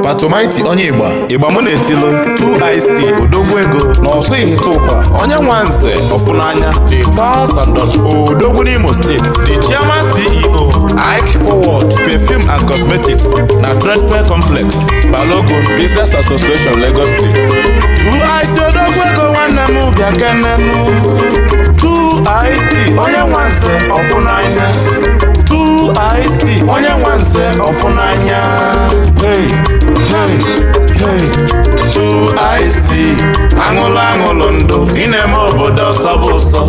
Patomaiti onye ịgba ịgba mụ na-etilu 2IC odogwu ego na ọsọ ihite ụkwa onye nwa nze ọfụnanya, the Towns and Dot odogwu n'Imo Steeti, the chairman CEO, Ike Forward Perfume and Cosmetics na Trade Fair Complex, Balogun Business Association, Lagos State. 2IC odogwu ego, nwanne m, bịa kenenu 2IC onye nwa nze ọfụnanya, 2IC onye nwa nze ọfụnanya. Hey, hey, hey, 2IC aṅụlụ aṅụlụ ndụ ị na-eme obodo ọsọ bụ ụsọ.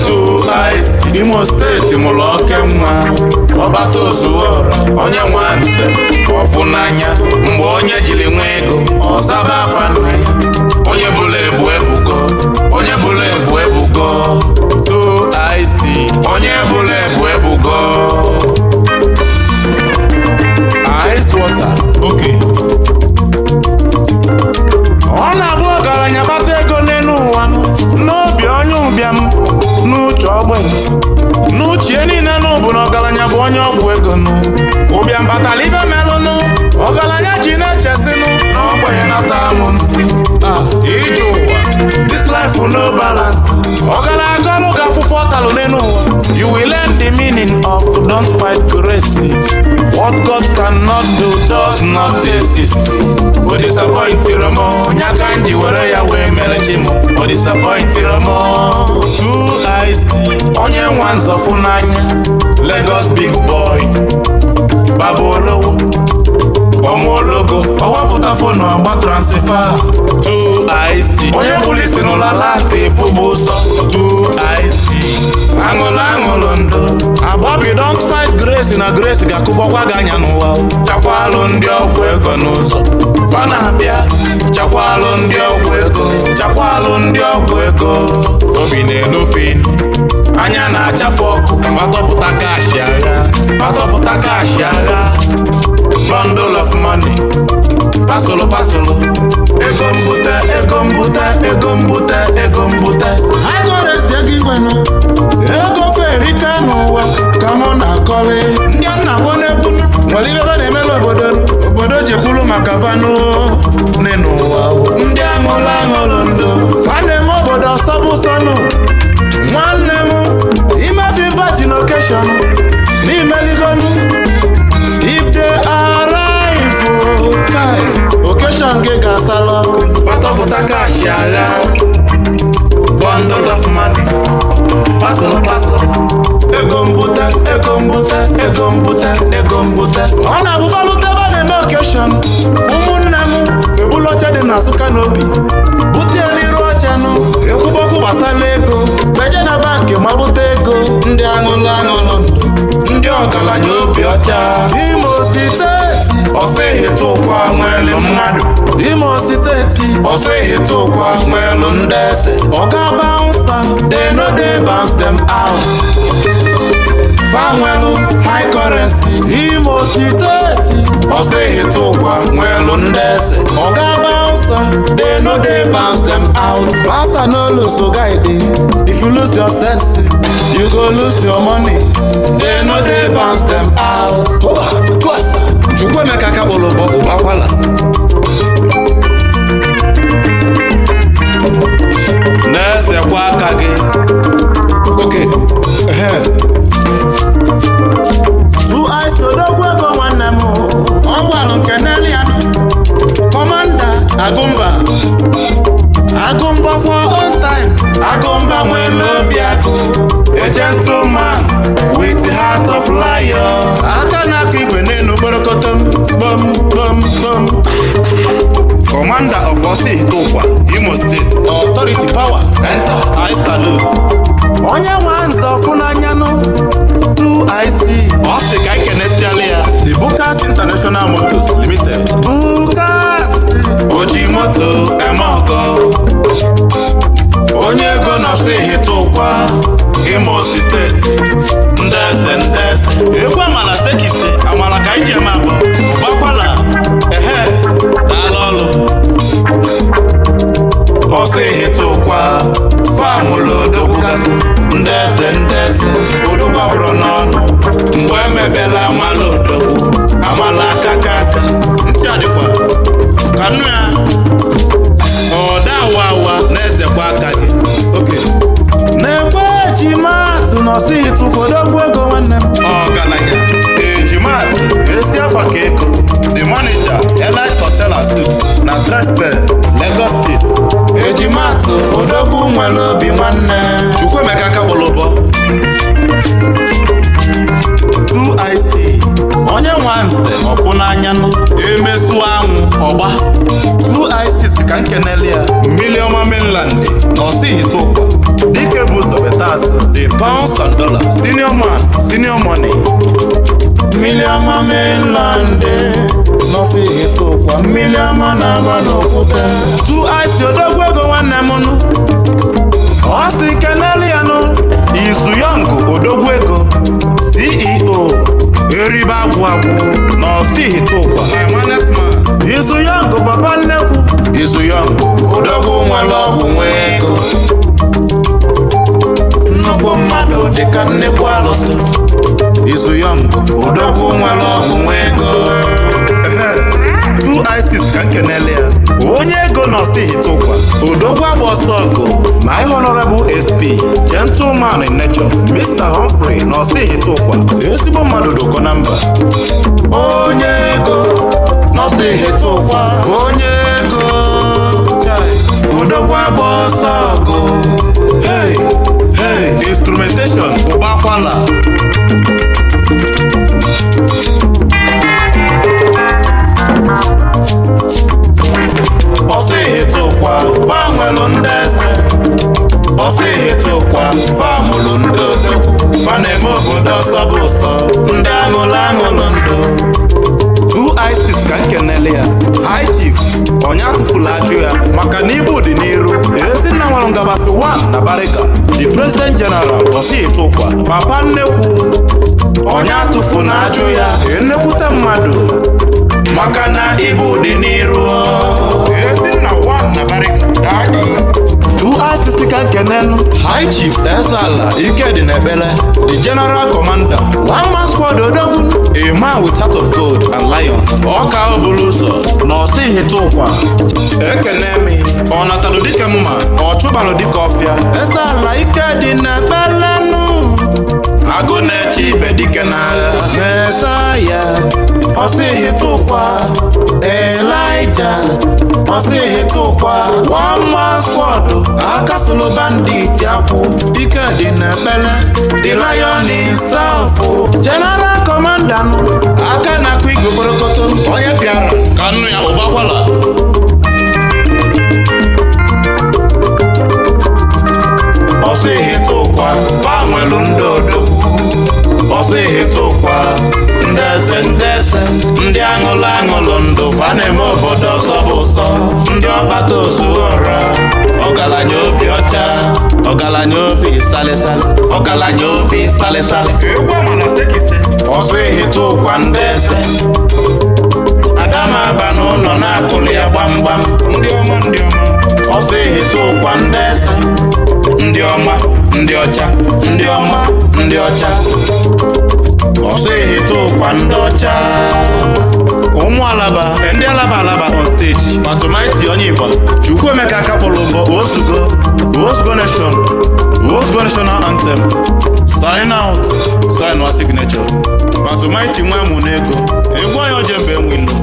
2IC, Imo Steeti mụrụ oke nwa, ọbata ozuora onye nwa nze ọfụnanya. Mgbe onye jiri nwa ego ọzaba afa nna ya, onye bụla ebu ebugo, onye bụla ebu ebugo. 2IC onye bụla ebu ebugo. Ice water, okay. Ọ na-abụ ọgaranya kpata ego n'elu ụwa nụ, n'obi onye ụbịam, n'uche ogbenye, n'uche niile nụ bụ na ọgaranya bụ onye ọgwụ ego nụ. Ụbịam batara ife melụnụ ọgaranya ji na-echesinụ na ogbenye nata amụ nsị. Ah, ije ụwa, this life no balance. Ọgaranya gọlụ ga afụfụ ọtalụ n'elu ụwa. You will learn the meaning of don't fight grace. What God cannot do does not exist. O disappointịrị m, onye aka m ji were ya wee mere chi m. O disappointịrị m. 2IC onye nwa nzọfụ n'anya, Lagos big boy, baba olowo, ọmụ ologo, ọwapụta phone, agba transfer. 2IC onye bụrụ isi n'ụlọ lati fụbụ ụsọ. 2IC aṅụlụ aṅụlụ ndụ. Agbabi, don't fight grace, na grace ga-akụgbọkwa gị anya n'ụwa. Chakwalụ ndị ọgwụ ego n'ụzọ fa na-abịa, chakwalụ ndị ọgwụ ego, chakwalụ ndị ọgwụ ego. Obi na-enufe, anya na-achafu ọkụ, fatọpụta cash agha, fatọpụta cash agha. Bundle of money, pasụlụ pasụlụ, ego mbute, ego mbute, ego mbute, ego mbute. Agọresi ego igwenụ, ego ferika n'ụwa ka mụ na-akọlị. Ndị a na-agwọ n'egwu nwere ibe ebe na-eme n'obodo, obodo ji ekwulu maka vanụ n'ụwa. Ndị aṅụlụ aṅụlụ ndụ fa na-eme obodo ọsọbụsọnụ. Nwanne m, imefe virgin occasion n'imeligonu. If they arrive, oh, kai, occasion gị ga-asala ọkụ. Fatọpụta cash agha, bundle of money, pasụlụ pasụlụ, ego mbute, ego mbute, ego mbute, ego mbute. Ọ na-abụ falute ebe a na-eme occasion, ụmụnne m febulu oche dị na Nsụka n'obi bute ya n'iru oche nụ, ekwubokwu gbasara ego, beje na bankị ma bute ego. Ndị aṅụlụ aṅụlụ ndụ, ndị ọgaranya obi ọcha. Imo Steeti. Ọsọ ihite ụkwa nwelu mmadụ. Imo Steeti. Ọsọ ihite ụkwa nwelu ndị eze. Oga bouncer, they no dey bounce them out. Fa nwelu high currency. Imo Steeti. Ọsọ ihite ụkwa nwelu ndị eze. Oga bouncer, they no dey bounce them out. Bouncer no lose guide. If you lose your sense, you go lose your money. They no dey bounce them out. Chukwuemeka aka kpọrọ ụbọ ụbakwala. Na-esekwa aka gị. Oke ehe. 2IC odogwu ego, nwanne m, ọ gwalụ nke n'elianụ commander Agụmba, Agụmba for on time. Agụmba nwere obi akụ, a gentleman with heart of lion. Aka na-akụ igwe n'elu kpọrọkọtọm kpọm kpọm kpọm. Commander of Osi Ihite, Imo State. Authority power. Enter, I salute. Onye nwa nzọ fụnanyanụ, 2IC. Ọ sị ka anyị kenesiala ya the Bukas International Motors Limited. Bukas. Oji moto eme ọgọ, onye ego nọsị ihite ụkwa, Imo Steeti. Ndị eze, ndị eze. Egwu amala sekisi amala ka anyị ji eme abụọ ụbakwala. Ehe, daalụ ọlụ. Ọsọ ihite ụkwa famụlụ odogwu gasị, ndị eze, ndị eze. Odogwu abụrụ n'ọnụ mgbe emebela amala odogwu amala aka ka Trade Fair, Lagos State. Ejimatụ, odogwu nwere obi nwanne. Chukwuemeka Akakpọlụbọ, 2IC, onye nwa nze ọfụ n'anyanụ emesu anwụ ọgba. 2IC si ka nkenele ya Mmiliọma Mainland na Ọsihite Ụkwa, dike bụ ụzọ betas, the pounds and dollars, senior man, senior money. Mmiri ọma Mainland nọsị ịtụkwa, mmiri ọma na-agba n'okwute. 2IC, odogwu ego nwanne m nụ, ọ sị kenele ya nụ Izu Yọng, odogwu ego, CEO Eribe Agwụ Agwụ na Ọsihite Ụkwa. Izu Yọng, baba nnekwu. Izu Yọng, odogwu nwere ọgwụ nwee ego, nnukwu mmadụ dịka nnekwu alụsị. Izu Yọng, odogwu nwere ọgwụ nwee ego. 2IC ka nkenele ya onye ego na Ọsihite Ụkwa, odogwu agba ọsọ ọgụ. My Honorable SP, gentleman in nature, Mr. Humphrey na Ọsihite Ụkwa, ezigbo mmadụ doko na mba. Onye ego nọsị ịtụkwa, onye ego chai, odogwu agba ọsọ ọgụ. Hey hey, instrumentation ụba akwala. Ọsịhịtụkwa fa nwelụ ndị eze, ọsịhịtụkwa fa mụrụ ndị odogwu, fa na-eme obodo ọsọ bụ ụsọ, ndị aṅụlụ aṅụlụ ndụ. 2IC ka nkenele ya High Chief onye atụfula ajụ ya maka na ibu dị n'iru. Ezinna nwere ngabasị 1 na Barika, the President General Ọsihite Ụkwa, papa nnekwu. Onye atụfu na ajụ ya. Nnekwute mmadụ. Maka na ibu dị n'iru. Ezinna 1 na Barika, daddy. 2IC ka nkenenu High Chief Ezala Ikedị n'Ekpere, the General Commander, One Man Squad, odogwu, a man with heart of gold and lion. Ọka obulu ụzọ na Ọsihite Ụkwa, ekene mi. Ọ natalụ dike mma, ọ chụbalụ dike ọfịa. Ezala Ikedị n'Ekpelenu, agụ na-eche ibe dike n'agha. Mesaya Ọsịhịtụkwa, Elija Ọsịhịtụkwa, One Man Squad, aka sụlụ bandit akwụ. Ike dị n'Ekpele, the lion himself. General Commander nụ, aka na-akụ igwe kpọrọkọtọ, onye pịara ka nnu ya ụgbakwala. Ọsịhịtụkwa fa nwelu ndị odogwu, Ọsịhịtụkwa ndị eze, ndị eze, ndị aṅụlụ aṅụlụ ndụ, fa na-eme obodo ọsọ bụ ụsọ, ndị ọkpata ozu ọra, ọgaranya obi ọcha, ọgaranya obi salịsalị, ọgaranya obi salịsalị. Egwu amala sekise. Ọsịhịtụkwa ndị eze, adama aba n'ụlọ na-akụlụ ya gbamgbam. Ndị ọma, ndị ọma. Ọsịhịtụkwa ndị eze, ndị ọma, ndị ọcha, ndị ọma, ndị ọcha, Ọsịhịtụkwa ndị ọcha. Ụmụ Alaba, ndị Alaba, Alaba on stage, Patomaiti onye Igbo, Chukwuemeka Akapụlụ mbọ, Osugo, Osugo Nation, Osugo National Anthem. Sign out, sign wa signature. Patomaiti nwa mụ n'ego, egwu onye ojembe enwe ilo.